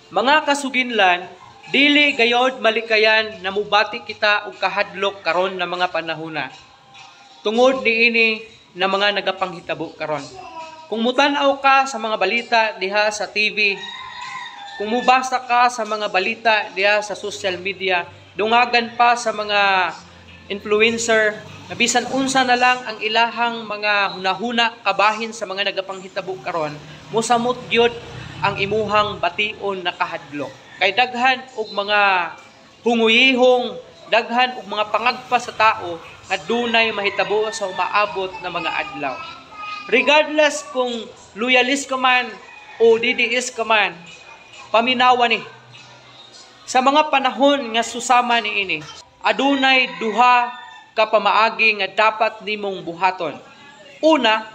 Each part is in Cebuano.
Mga kasuginlan, dili gayod malikayan na mubati kita og kahadlok karon na mga panahona tungod niini na mga nagapanghitabo karon. Kung mutan-aw ka sa mga balita diha sa TV, kung mubasa ka sa mga balita diha sa social media, dungagan pa sa mga influencer na bisan unsa na lang ang ilahang mga hunahuna kabahin sa mga nagapanghitabo karon, mosamot gyud ang imuhang bation na kahadlok. Kay daghan og mga hunguyihong, daghan og mga pangagpa sa tao nga dunay mahitabo sa umaabot na mga adlaw. Regardless kung loyalist ka man o DDS ka man, paminawa ni. Sa mga panahon nga susama niini, adunay duha ka pamaagi nga dapat nimong buhaton. Una,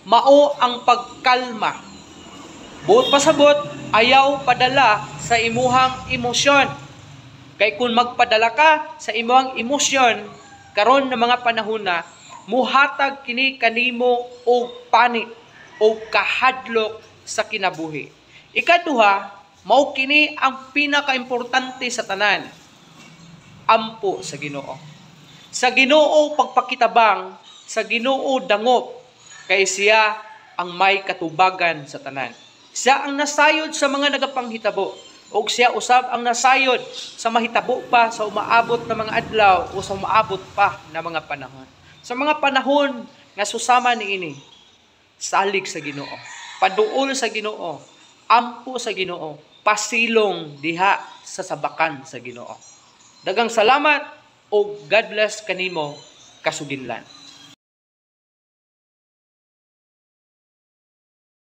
mao ang pagkalma. Buot pasabot, ayaw padala sa imuhang emosyon. Kay kung magpadala ka sa imuhang emosyon, karon na mga panahon na, muhatag kini kanimo og panic o kahadlok sa kinabuhi. Ikaduha, mao kini ang pinakaimportante sa tanan. Ampo sa Ginoo. Sa Ginoo pagpakitabang, sa Ginoo dangop, kay siya ang may katubagan sa tanan. Siya ang nasayod sa mga nagapanghitabo ug siya usab ang nasayod sa mahitabo pa sa umaabot na mga adlaw o sa umaabot pa na mga panahon. Sa mga panahon nga susama niini, salig sa Ginoo, paduol sa Ginoo, ampo sa Ginoo, pasilong diha sa sabakan sa Ginoo. Daghang salamat ug God bless kanimo, kasuginlan.